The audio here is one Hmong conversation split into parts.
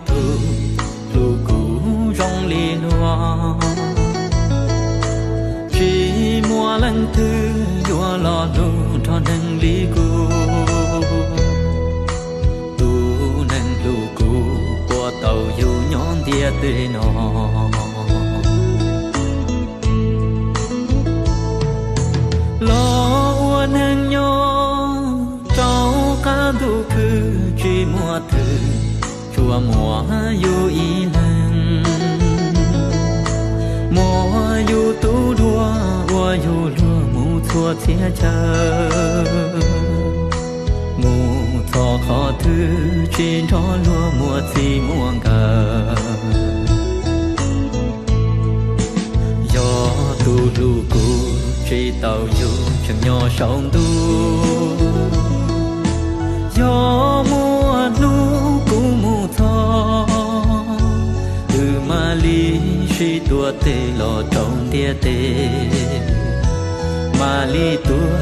Tus hlub kuv zoo li luag, tsis muaj leej twg yuav los hlub nrog neeg li kuv. Tus neeg hlub kuv puas tau yug nyob ntiaj teb no. Los ua neeg nyob rau qab ntuj khwb tsis muaj twg tsuas muaj yus ib leeg. Muaj yus tub duaj ua yus luag mus txhua txhia chaw, mus txog qhov twg tsis nrog luag muaj txij muaj nkawm. Yog tus hlub kuv tsis tau yug tseem nyob saum ntuj, yog muaj hnub kuv mus txog, wb mam li sib tuav tes los rau ntiaj teb, mam li tuav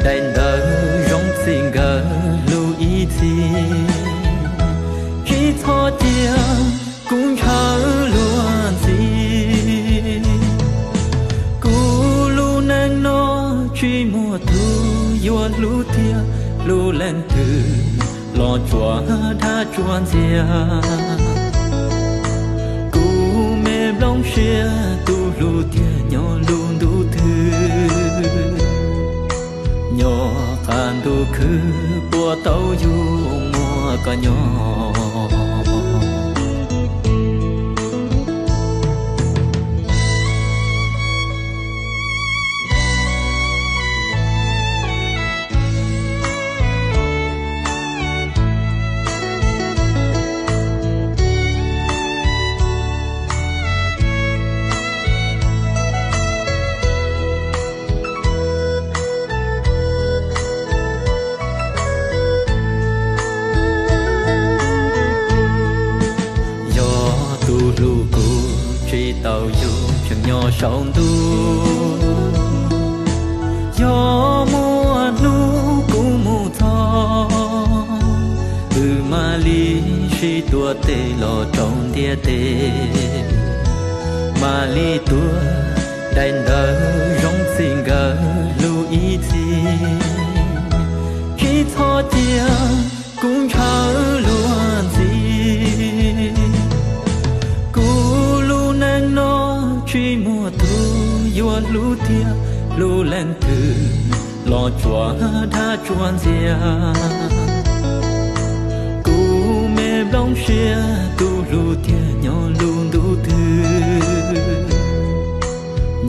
daim ntawv zoo txij nkawm lub ib txhis. Tsis txhob cia kuv ntshaw luag ntxhi, kuv lub neej no tsis muaj tus yuav hlub tiag, hlub leej twg los tsuas dab tsuas ntxiag. Kuv me nplooj siab tus hlub tiag nyob lub ntuj twg, nyob qab ntuj khwb puas tau yug muaj koj nyob. Yog tus hlub kuv tsis tau yug tseem nyob saum ntuj, yog muaj hnub kuv mus txog, wb mam li sib tuav tes los rau ntiaj teb, mam li tuav daim ntawv zoo txij nkawm lub ib txhis. Tsis txhob cia kuv ntshaw luag ntxhi, kuv lub neej no tsis muaj tus yuav hlub tiag, hlub leej twg los tsuas dab tsuas ntxiag. Kuv me nplooj siab tus hlub tiag nyob lub ntuj twg,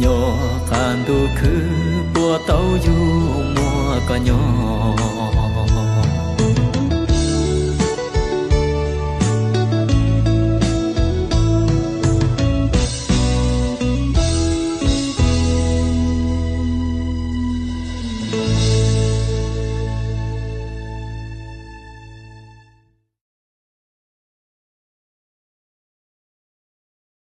nyob qab ntuj khwb puas tau yug muaj koj nyob.